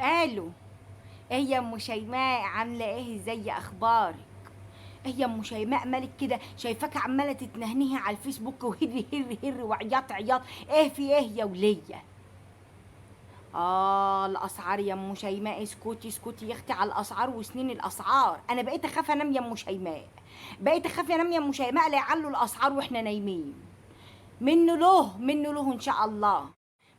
الو، ايه يا ام شيماء؟ عامله ايه؟ ازاي اخبارك؟ ايه يا ام شيماء مالك كده؟ شايفاك عماله تتنهنهي على الفيسبوك وهري هري هري وعياط عياط، ايه في ايه يا وليه؟ الاسعار يا ام شيماء، اسكتي اسكتي يا اختي على الاسعار وسنين الاسعار. انا بقيت اخاف انام يا ام شيماء، بقيت اخاف انام يا ام شيماء لا يعلوا الاسعار واحنا نايمين. منه له، منه له ان شاء الله.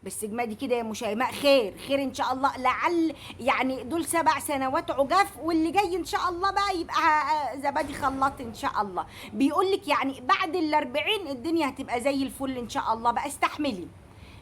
بس اجمدي كده يا ام شيماء، خير خير ان شاء الله. لعل يعني دول 7 سنوات عجاف، واللي جاي ان شاء الله بقى يبقى زبادي خلاط ان شاء الله. بيقولك يعني بعد 40 الدنيا هتبقى زي الفل ان شاء الله، بقى استحملي.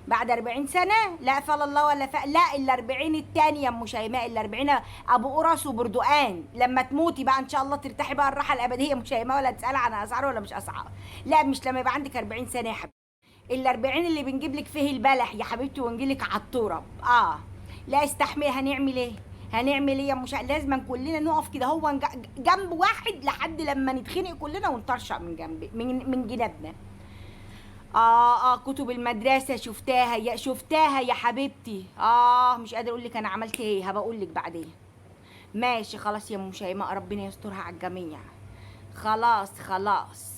بعد 40 سنة لا فال الله ولا لا، 40 التانية يا ام شيماء، 40 ابو قرص وبردقان. لما تموتي بقى ان شاء الله ترتاحي بقى الراحة الابدية يا ام شيماء، ولا تسألي عن اسعار ولا مش اسعار. لا مش لما يبقى عندك 40 سنة يا حبيبتي، 40 اللي بنجيب لك فيه البلح يا حبيبتي ونجيلك على التراب. لا استحملي، هنعمل ايه؟ هنعمل ايه يا ام شيماء؟ لازم كلنا نقف كده هو جنب واحد لحد لما نتخنق كلنا ونطرشق من جنب من جنابنا. كتب المدرسة شفتاها يا، شفتاها يا حبيبتي. مش قادرة اقول لك انا عملت ايه، هبقى اقول لك بعدين. ماشي خلاص يا ام شيماء، ربنا يسترها على الجميع. خلاص خلاص،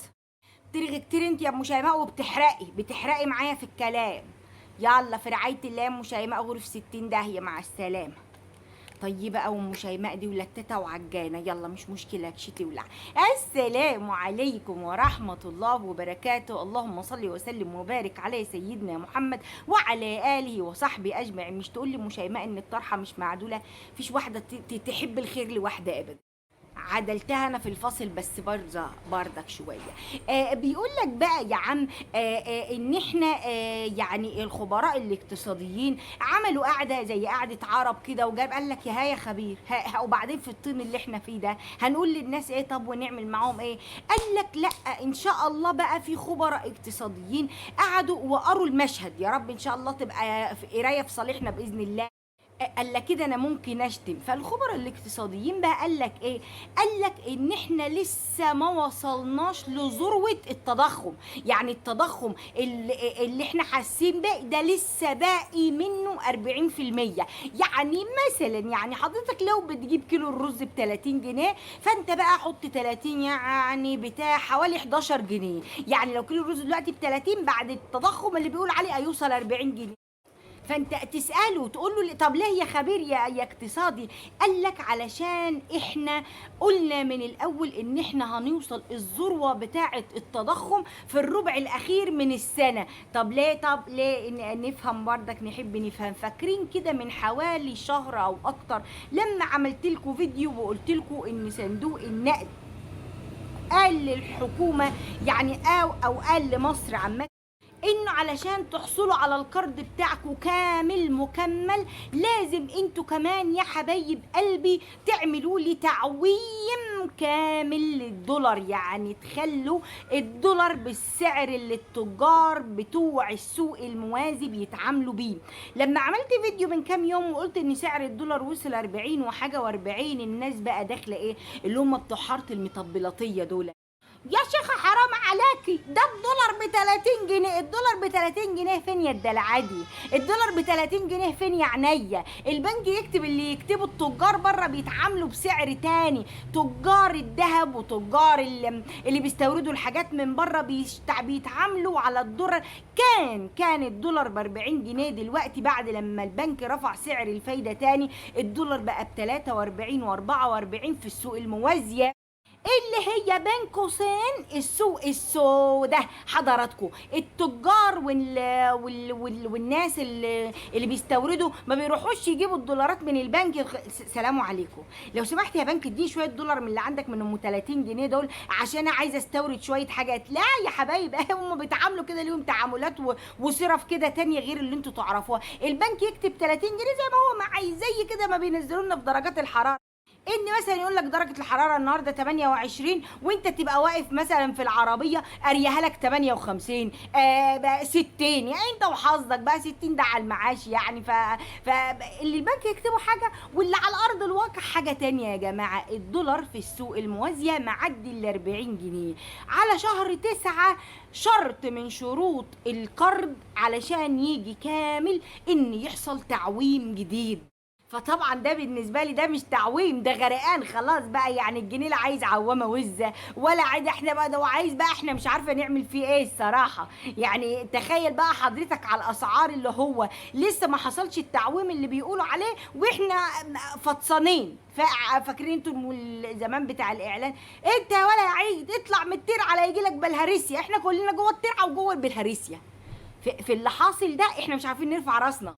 بترغي كتير انت يا ام شيماء وبتحرقي، بتحرقي معايا في الكلام. يلا في رعاية الله يا ام شيماء، غرف 60 داهية، مع السلامة. طيبة أوي أم شيماء دي، ولتتها وعجانة. يلا مش مشكلة، كشتي ولع. السلام عليكم ورحمة الله وبركاته. اللهم صل وسلم وبارك على سيدنا محمد وعلى آله وصحبه أجمعين. مش تقول لي أم شيماء إن الطرحة مش معدولة؟ فيش واحدة تحب الخير لوحدها أبدا. عدلتها أنا في الفصل بس برضه بردك شوية. بيقول لك بقى يا عم، إن إحنا، يعني الخبراء الاقتصاديين عملوا قعدة زي قعدة عرب كده، وجاب قال لك يا ها يا خبير، ها، وبعدين في الطين اللي إحنا فيه ده هنقول للناس إيه؟ طب ونعمل معاهم إيه؟ قال لك لأ إن شاء الله بقى في خبراء اقتصاديين قعدوا وقروا المشهد، يا رب إن شاء الله تبقى في قراية في صالحنا بإذن الله. قال لك كده انا ممكن اشتم. فالخبراء الاقتصاديين بقى قال لك ايه؟ قال لك ان احنا لسه ما وصلناش لذروه التضخم، يعني التضخم اللي احنا حاسين بيه ده لسه باقي منه أربعين في المية. يعني مثلا حضرتك لو بتجيب كيلو الرز ب 30 جنيه، فانت بقى حط 30 يعني بتاع حوالي 11 جنيه. يعني لو كيلو الرز دلوقتي ب 30، بعد التضخم اللي بيقول عليه هيوصل 40 جنيه. فانت تسأله وتقول له طب ليه يا خبير يا اقتصادي؟ قال لك علشان احنا قلنا من الاول ان احنا هنوصل الذروة بتاعة التضخم في الربع الاخير من السنة. طب ليه؟ طب ليه؟ نفهم بردك، نحب نفهم. فاكرين كده من حوالي شهر او اكتر لما عملت لكم فيديو وقلت لكم ان صندوق النقد قال للحكومة يعني او قال لمصر عامة انه علشان تحصلوا على القرض بتاعكم كامل مكمل لازم انتوا كمان يا حبايب قلبي تعملوا لي تعويم كامل للدولار، يعني تخلوا الدولار بالسعر اللي التجار بتوع السوق الموازي بيتعاملوا بيه. لما عملت فيديو من كام يوم وقلت ان سعر الدولار وصل 40 وحاجة وأربعين، الناس بقى داخلة ايه اللي هم بتوع حارة المطبلاتية دول، يا شيخة حرام عليكي ده الدولار بتلاتين جنيه. الدولار بتلاتين جنيه فين يا الدلعادي؟ الدولار بتلاتين جنيه فين يا عينيا؟ البنك يكتب اللي يكتبه، التجار بره بيتعاملوا بسعر تاني، تجار الذهب وتجار اللي بيستوردوا الحاجات من بره بيتعاملوا على الدولار. كان الدولار بأربعين جنيه، دلوقتي بعد لما البنك رفع سعر الفايدة تاني الدولار بقى بتلاتة وأربعين وأربعة وأربعين في السوق الموازية اللي هي بين قوسين السوق السوداء. حضراتكم التجار والناس اللي بيستوردوا ما بيروحوش يجيبوا الدولارات من البنك. سلام عليكم، لو سمحت يا بنك اديني شويه دولار من اللي عندك من ام 30 جنيه دول عشان انا عايزه استورد شويه حاجات. لا يا حبايب، هم بيتعاملوا كده، ليهم تعاملات وصرف كده تانية غير اللي انتوا تعرفوها. البنك يكتب 30 جنيه زي ما هو ما عايز، زي كده ما بينزلوا لنا في درجات الحراره، ان مثلا يقول لك درجه الحراره النهارده 28 وانت تبقى واقف مثلا في العربيه اريها لك 58، بقى 60، يعني انت وحظك بقى 60 ده على المعاش يعني. اللي البنك يكتبه حاجه واللي على ارض الواقع حاجه تانية يا جماعه. الدولار في السوق الموازيه معدي ال 40 جنيه على شهر 9، شرط من شروط القرض علشان يجي كامل ان يحصل تعويم جديد. فطبعا ده بالنسبة لي ده مش تعويم، ده غرقان خلاص بقى. يعني الجنيه لا عايز عوامه وزه ولا عايز، احنا بقى ده عايز بقى احنا مش عارفه نعمل فيه ايه الصراحة. يعني تخيل بقى حضرتك على الاسعار اللي هو لسه ما حصلش التعويم اللي بيقولوا عليه واحنا فطسانين. فاكرين انتوا زمان بتاع الاعلان، انت يا ولا يا عيد اطلع من الترعه لا يجي لك بلهارسيا. احنا كلنا جوه الترعه وجوه البلهارسيا. في اللي حاصل ده احنا مش عارفين نرفع راسنا،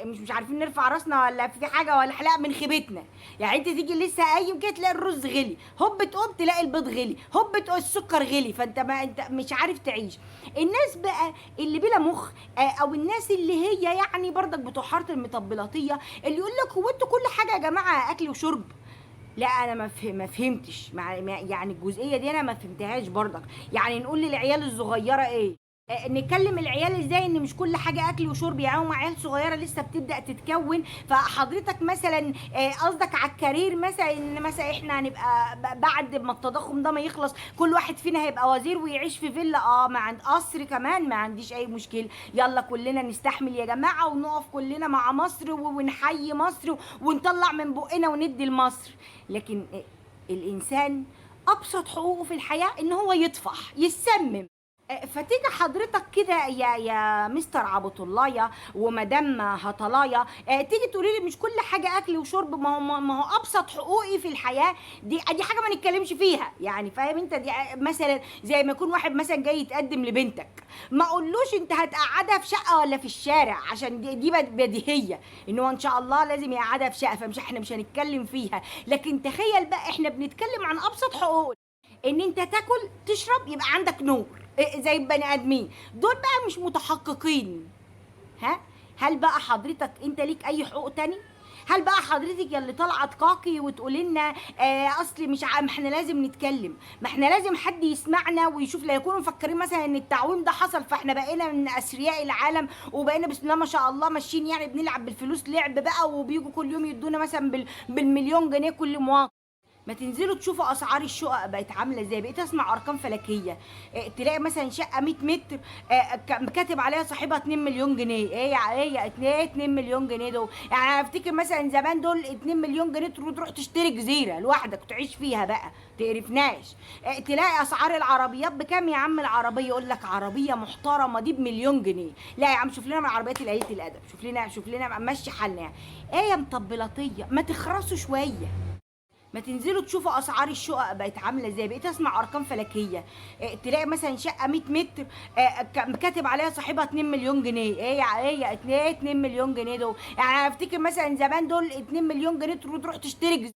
مش عارفين نرفع راسنا ولا في حاجة ولا حلاقه من خيبتنا. يعني انت تيجي لسه قايم كده تلاقي الرز غلي، هوب تقوم تلاقي البيض غلي، هوب تقوم السكر غلي، فانت ما انت مش عارف تعيش. الناس بقى اللي بلا مخ، او الناس اللي هي يعني برضك بتوع حارة المطبلاتيه اللي يقول لك هو انتوا كل حاجة يا جماعة اكل وشرب. لا انا ما فهمتش يعني الجزئية دي انا ما فهمتهاش برضك. يعني نقول للعيال الصغيرة ايه؟ نكلم العيال ازاي ان مش كل حاجة اكل وشرب؟ يعني هم عيال صغيرة لسه بتبدا تتكون، فحضرتك مثلا قصدك على ال career مثلا، ان مثلا احنا هنبقى بعد ما التضخم ده ما يخلص كل واحد فينا هيبقى وزير ويعيش في فيلا، ما عند قصر كمان، ما عنديش اي مشكلة. يلا كلنا نستحمل يا جماعة ونقف كلنا مع مصر ونحيي مصر ونطلع من بقنا وندي لمصر. لكن الانسان ابسط حقوقه في الحياة ان هو يطفح يسمم. فتيجي حضرتك كده يا مستر عبطلايه ومدام هطلايه، تيجي تقولي لي مش كل حاجة اكل وشرب. ما هو ابسط حقوقي في الحياة دي حاجة ما نتكلمش فيها. يعني فاهم انت؟ دي مثلا زي ما يكون واحد مثلا جاي يتقدم لبنتك، ما اقولوش انت هتقعدها في شقه ولا في الشارع، عشان دي بديهية ان هو ان شاء الله لازم يقعدها في شقه، فمش احنا مش هنتكلم فيها. لكن تخيل بقى احنا بنتكلم عن ابسط حقوق، ان انت تاكل تشرب يبقى عندك نور زي البني ادمين. دول بقى مش متحققين. ها هل بقى حضرتك انت ليك اي حقوق تاني؟ هل بقى حضرتك يا اللي طالعه تقاقي وتقولي لنا اصل مش ما احنا لازم نتكلم، ما احنا لازم حد يسمعنا ويشوف، لا يكونوا مفكرين مثلا ان التعويم ده حصل فاحنا بقينا من اثرياء العالم وبقينا بسم الله ما شاء الله ماشيين يعني بنلعب بالفلوس لعب بقى، وبيجوا كل يوم يدونا مثلا بالمليون جنيه كل مواطن. ما تنزلوا تشوفوا اسعار الشقق بقت عامله ازاي. بقيت اسمع ارقام فلكيه، تلاقي مثلا شقه 100 متر، كاتب عليها صاحبها 2 مليون جنيه. ايه يا ايه 2 مليون جنيه دول؟ يعني انا افتكر مثلا زمان دول 2 مليون جنيه تروح تشتري جزيرة لوحدك وتعيش فيها بقى، تقرفناش. تلاقي اسعار العربيات بكام يا عم؟ العربية يقول لك عربية محترمه دي بمليون جنيه. لا يا عم شوف لنا من العربيات القليلة الادب، شوف لنا مشي حالنا يعني. ايه يا مطبلاتيه؟ ما تخرسوا شوية. ما تنزلوا تشوفوا اسعار الشقق بقت عامله ازاي. بقيت اسمع ارقام فلكيه، تلاقي مثلا شقه 100 متر، كاتب عليها صاحبها 2 مليون جنيه. ايه يا ايه 2 مليون جنيه دول؟ يعني انا افتكر مثلا زمان دول 2 مليون جنيه تروح تشتري